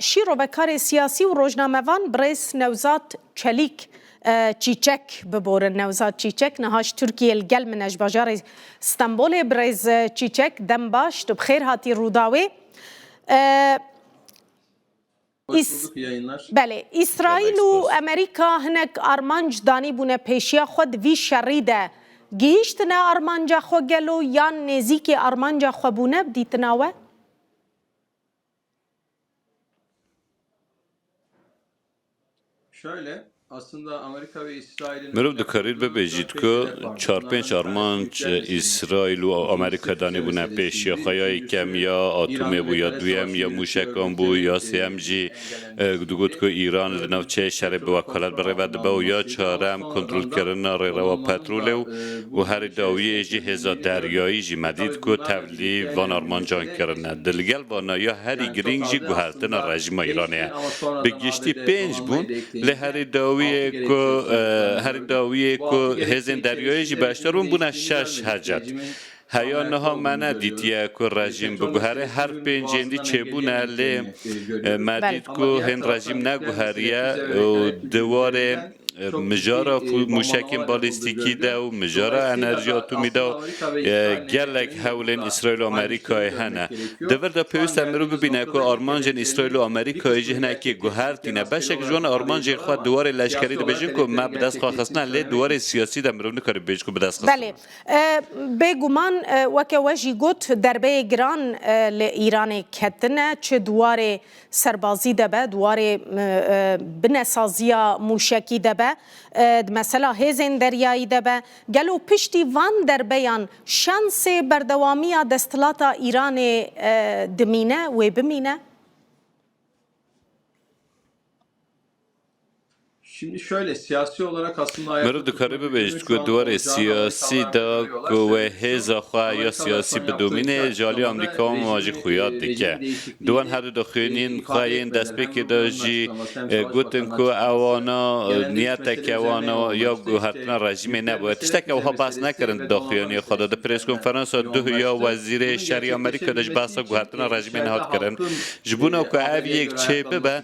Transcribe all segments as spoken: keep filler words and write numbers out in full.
Şîrovekarê siyasî û rojnamevan birêz Newzat Çelîk, e, Çîçek biborin. Newzat Çîçek niha ji Tirkiyê li gel min e, ji bajarê Stenbolê. Birêz, e, Çîçek, dem baş, tu bi xêr hatî Rûdawê. E, Hoş Îs-, bulduk, iyi yayınlar. Belê, Îsraîl Gelmek û spas. Amerîka hinek armanc danîbûne pêşiya xwe di vî şerî de. Gihîştine armanca xwe gelo yan nêzîkê armanca xwe bûne bi dîtina we? Şöyle, aslında Amerika ve İsrail'in Mirov dikarî bibêjît ku çar pênc armanc Îsraîl û Amerîka danîbûne pêş, ya xwe ya yekem ya atomê bû, ya duyem ya mûşekan bû, ya sêyem jî, e, digot ku Îran di navçeyê şerê bi wekalet birêve dibe û ya çarem kontrolkirina rêrewa petrolê û, û herî dawiyê jî hêza deryayî jî me dît ku tevlî van armancan kirine. Di li gel vana ya herî girîng jî guhertina rejîma Îranê ye. Bi giştî pênc bûn, lê herî dawiyê ku, e, herî dawiyê ku hêzên deryayê jî beşdar bûn, bûne şeş hecet. Heya niha me nedîtiye ku rejîm biguhere, her pêncên dî çêbûne, lê, e, me Belê. dît ku hên rejîm neguheriye û di warê, e, mijara fû-, mûşekên balîstîkî de û mijara enerjiya atomî de, e, gelek hewlên Îsraîl û Amerîkayê hene. Di vir de pêwîst e mirov bibîne ku armancên Îsraîl û Amerîkayê jî hinekî guhertî ne. Beşek ji wan armancên xwe di warê leşkerî dibêjin ku me bi dest xwe xistine, lê di warê siyasî de mirov nikare bibêje ku bi dest xistine. Belê. E, bêguman, e, weke we jî got, derbeyê giran, e, li Îranê ketine, çi di warê serbazî de be, di warê, e, e, binesaziya mûşekî de be, e, di mesela hêzên deryayî de be. Gelo piştî van derbeyan şansê berdewamiya desthilata Îranê, e, dimîne, wê bimîne? Şimdi şöyle, siyasi olarak aslında Mirov dikare bibêjt ku di warê siyasî de ku wê hêza xwe ya siyasî bidomîne, ji alî Amerîka wan jî xuya dike. Di wan her du daxuyaniyên xwe yên destpêkê de jî, e, gotin ku ewana, e, niyeteke wan ya guhertina rejîmê nebûye. Tiştek ew ha behs nekirin di daxuyaniya xwe de. Di preskonferansa duh ya wezîrê şerî Amerîka de jî behsa guhertina rejîmê nehat kirin. Ji bona ku ev yek çê bibe,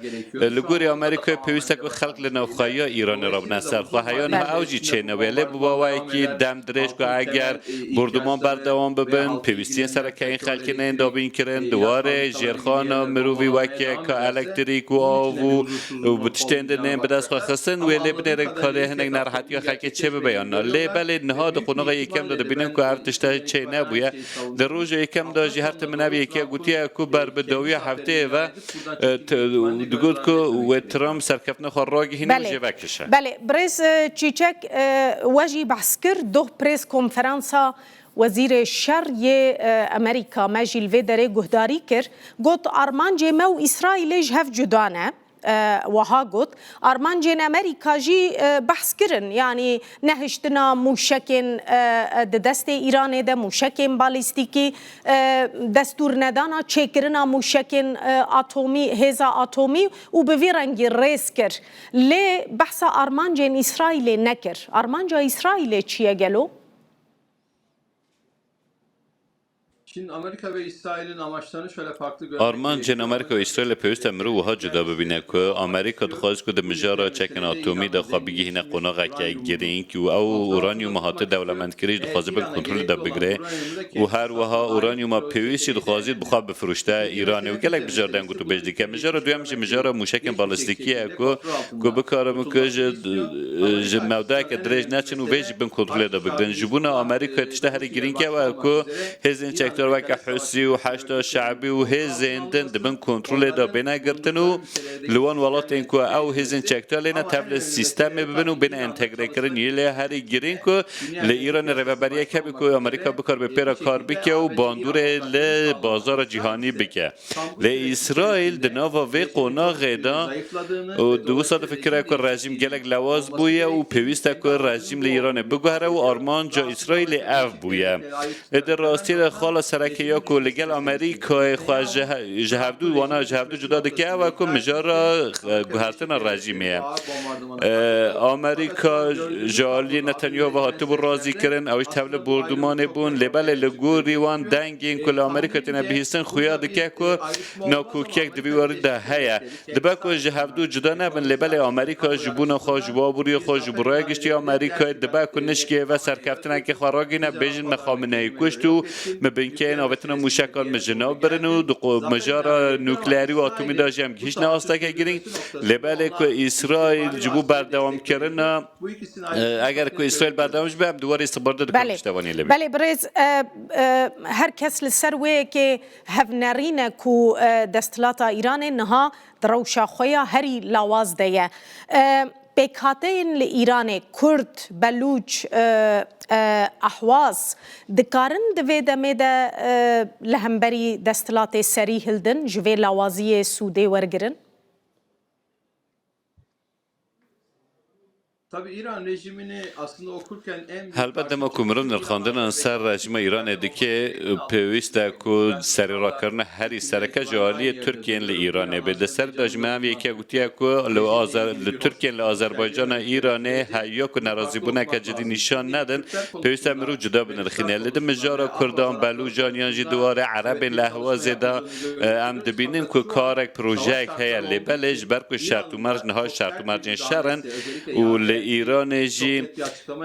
li gorî Amerîkayê pêwîst e ku xelk li navxweyiya Îranê re bine ser xwe. Heya niha ew jî çê nebûye. Lê bi bawayekî dem dirêj ku eger borduman berdewam bibin, pêwîstiyên sereke yên xelkê neyên dabînkirin, di warê jêrxana mirovî weke ka elektrîk û av û, û bi tiştên din neyên bi dest xwe xistin, wê lê binêrin karê hinek nerehetiya xelkê çê bibe yan na. Lê belê niha di qonaxa yekem de dibînin ku ev tişte çê nebûye. Di roja yekem de jî her tim min ev yekê gotiye ku ber bi dawiya hefteyê ve, e, t-, digot ku wê Trump serkeftina xwe ragihîne û Belê. jê vekişe. Belê, birêz, e, Çîçek, e, we jî behs kir, doh prês konferansa Wezîrê Şer yê, e, Amerîka, me jî li vê derê guhdarî kir, got, armancê me û Îsraîlê ji hev cuda ne. E, wiha got, armancên Amerîka jî, e, behs kirin, yanî nehiştina mûşekên, e, e, di destê Îranê de, mûşekên balîstîkî, e, destûrnedana çêkirina mûşekên, e, atomî, hêza atomî û bi vî rengî rêz kir. Lê behsa armancên Îsraîlê nekir. Armanca Îsraîlê çi ye gelo? Şimdi Amerika ve İsrail'in amaçlarını şöyle farklı görmek Armancên gerekiyor. Amerîka û Îsraîlê pêwîst e mirov wiha cuda bibîne ku Amerîka dixwazî ku di mijara çekên atomî de xwe bigihîne qonaxeke girîng û ew uranyuma hate dewlemendkirî jî dixwaze bin kontrolê de bigire û her wiha uranyuma pêwîst jî dixwazî bi xwe bifirûşte Îranê û gelek mijar deng û tu bêj dike. Mijara duyem jî mijara mûşekên balîstîkî ye ku, ku bikarin ku ji, ji mewdayeke dirêj neçin û vê jî bin kontrolê de bigrin. Ji bona Amerîkayê tişta herî girîng ew e ku hêzên çekdar weke Husî û Heşda Şeibî û hêzên din di bin kontrolê de bêne girtin û li wan welatên ku ew hêzên çekdar lêne tevlî sîstemê bibin û bêne entegrekirin. Yê lê herî girîng ku li Îranê rêveberiyek hebe ku Amerîka bikaribe pê re kar bike û bandorê li bazara cîhanî bike. Lê Îsraîl di nava vê qonaxê de û di wisa difikire ku rejîm gelek lewaz bûye û pêwîst e ku rejîm li Îranê biguhere û armanca Îsraîlê ev bûye. Lê di rastiyê de xala sereke ya ku li gel Amerîkayê xwe ji he-, ji hevdû wana ji hevdû cuda dike, ew e ku mijara, e, guhertina rejîmê ye. E, Amerîka ji aliyê Netanyahu ve hatibû razî kirin, ew ji tevli bordûmanê bûn, lê belê li gorî wan dengên ku li Amerîka têne bihîstin xuya dike ku nakokiyek di vî warî de heye. Dibe ku ji hevdû cuda nebin, lê belê Amerîka ji bona xwe, ji aboriyê xwe, ji bo raya giştî Amerîkayê dibe ku nişkê ve serkeftinekê xwe ragihîne, bêjin me Xameneî kuşt û me binkeyên avêtina mûşekan me ji nav birin û di qo-, mijara nukleerî û atomî de jî em gihîştine asteke girîng. Lê belê ku Îsraîl ji bo berdewamkirina, e, eger ku Îsraîl berdewam jî be, em di warê îstixbaratê dikarin Belê. piştevaniyê lê bikin. Belê birêz, e, e, her kes li ser wê yekê hevnerîne ku, e, desthilata Îranê niha di rewşa xwe ya herî lawaz de ye. E, pêkhateyên li Îranê, Kurd, Belûç, e, e, Ehwaz, dikarin di vê demê de, e, li hemberî desthilatê serî hildin, ji vê lawaziyê sûdê wergirin? Tabii İran rejimini aslında okurken en büyük Helbet dema ku mirov nirxandinan ser rejîma Îranê dike, pêwîst e ku serîrakirina herî sereke ji aliyê Tirkiyeyên li Îranê be. Di serî de jî me ev yekê gotiye ku li Azer-, li Tirkiyeyên li Azerbaycana Îranê heya ku nerazîbûneke cidî nîşan nedin, pêwîst e mirov cuda binirxîne. Li di mijara Kurdan, Belûcan yan jî di warê Erebên li Ehwazê de, e, em dibînin ku karek, projeyek heye, lê belê ji ber ku şert û merc niha şert û mercên şer in û li Îranê jî,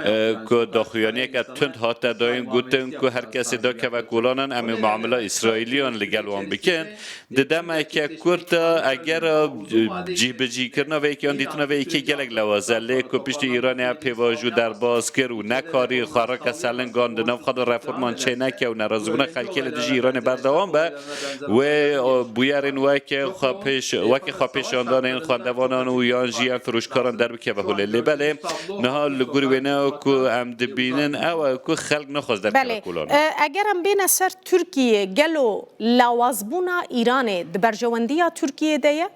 e, ku daxuyaniyeke tund hate dayîn, gotin ku her kesê dakeve kolanan, em ê muamela Îsraîliyan li gel wan bikin. Di demeke kurt de eger, e, cîhbicîhkirina vê yekê yan dîtina vê yekê gelek lewaz e, lê ku piştî Îranê ev pêvajo derbas kir û nekarî xwe reke ser lingan, di nav xwe de reforman çêneke û nerazîbûna xelkê li dijî Îranê berdewam be, wê, o, bûyerên weke xwepêş-, weke xwepêşandanên xwendevanan û yan jî yên firoşkaran derbikeve holê. Lê belê niha li gor wêneya ku em dibînin ew e ku xelk naxwaz derkeve Belê. kolan. E, eger em bêne ser Tirkiyê, gelo lawazbûna Îranê di berjewendiya Tirkiyê de ye?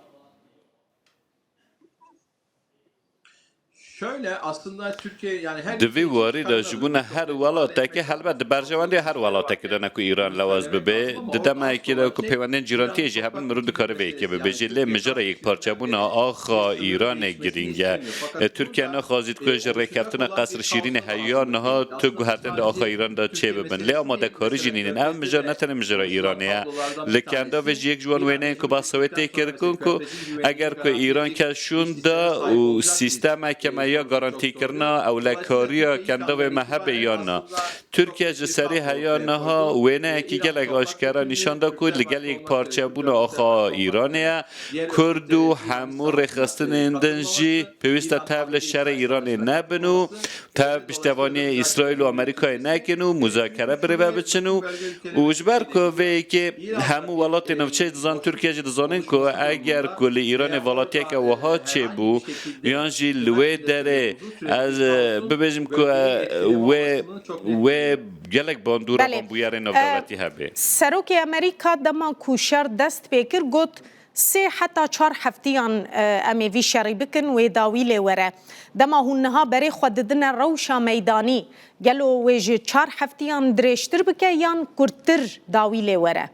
Şöyle, aslında Türkiye, yani her Di vî warî de ji bona her welatekê, helbet di berjewendiya her welatekê de ne ku Îran lewaz bibe, di demekê de ku pêwendên cîrantiyê jî hebin, mirov dikare vê yekê bibêje. Lê mijara yekparçebûna axa Îranê girîng e. E, Tirkiye naxwazît ku ji rêkeftina Qesr Şîrînê heya niha tu guhertin di axa Îran de çêbibin. Lê amadekarî jî nînin. Ev mijar ne tenê mijara Îranê ye. Li Kendavê jî yek ji wan wêneyên ku behsa wê tê kirin ku eger ku Îran ket şûnde û sîstemeke me ya garantîkirina ewlekariya Kendavê me hebe yan na. Tirkiye ji serî heya niha wêneyekî gelek aşkera nîşan da ku li gel yekparçebûna axa Îranê ye. Kurd û hemû rêxistinên din jî pêwîst e tev li şerê Îranê nebin û tev piştevaniyê Îsraîl û Amerîkayê nekin û muzakere birêve biçin û, û ji ber ku vê yekê hemû welatê navçeyê dizan, Tirkiye jî dizanin ku eger ku li Îranê velatiyeke wiha çêbû yan jî li wê derê ez, e, bibêjim ku, e, wê, wê gelek bandora Belê. van bûyerên E, navdewletî hebe. Serokê Amerîka dema ku şer dest pê kir got, sê heta çar heftiyan, e, em ê vî şerî bikin, wê dawî lê were. Dema hûn niha berê xwe didine rewşa meydanî, gelo wê ji çar heftiyan dirêjtir bike yan kurttir dawî lê were?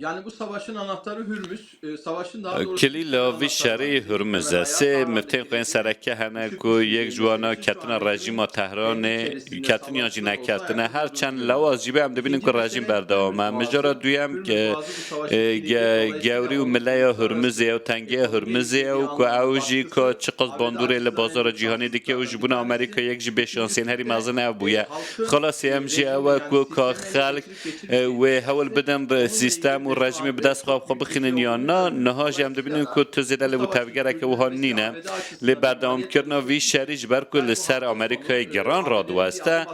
Yani bu savaşın anahtarı Hürmüz, e, savaşın daha doğrusu Kilîla vî şerî Hurmiz e. Sê miftên xwe yên sereke hene ku yek ji wana ketina rejîma Tehranê, ketin yan jî neketine. Her çend lewaz jî be, em dibînin ku rejîm berdewam e. Mijara duyem, e, ge-, gewrî û mileya Hurmizê ye û tengeya Hurmizê ye û ku ew jî ku çiqas bandorê li bazara cîhanê dike û ji bona Amerîka yek ji bêşansiyên herî mezin ev bûye. Xala sêyem jî ew e ku ka xelk, e, wê hewl bidin re-, sîstem û rejîmê bi dest xwe, xwe bixînin yan na. Niha jî em dibînin ku tu zêde lê û tevgereke wiha nîne. Lê berdewamkirina vî şerî ji ber ku li ser Amerîkayê giran radiweste,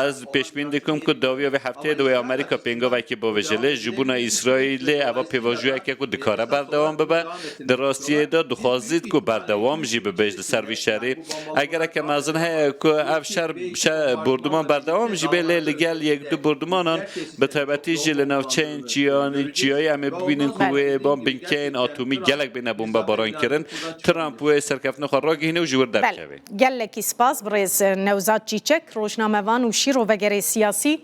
ez pêşbîn dikim ku dawiya vê hefteyê de wê Amerîka pêngavekê bavêje. Lê ji bona Îsraîlê eva pêvajoyeke ku dikare berdewam bibe. Di rastiyê de dixwazît ku berdewam jî bibe ji li ser vî şerî. Egereke mezin heye ku ev şer, şe-, borduman berdewam jî bê, lê li gel yek du bordumanan, bi taybetî jî li navçeyên çiyanî, Çiyayê em ê bibînin ku wê ban binkeyên atomî gelek bêne bombebaran kirin. Trump wê serkeftina xwe ragihîne û ji wir derkeve. Gelekî spas birêz Newzat Çîçek, rojnamevan û şîrovegerê siyasî.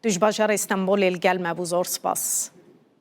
Tu ji bajarê Stenbolê li gel me bû, zor spas.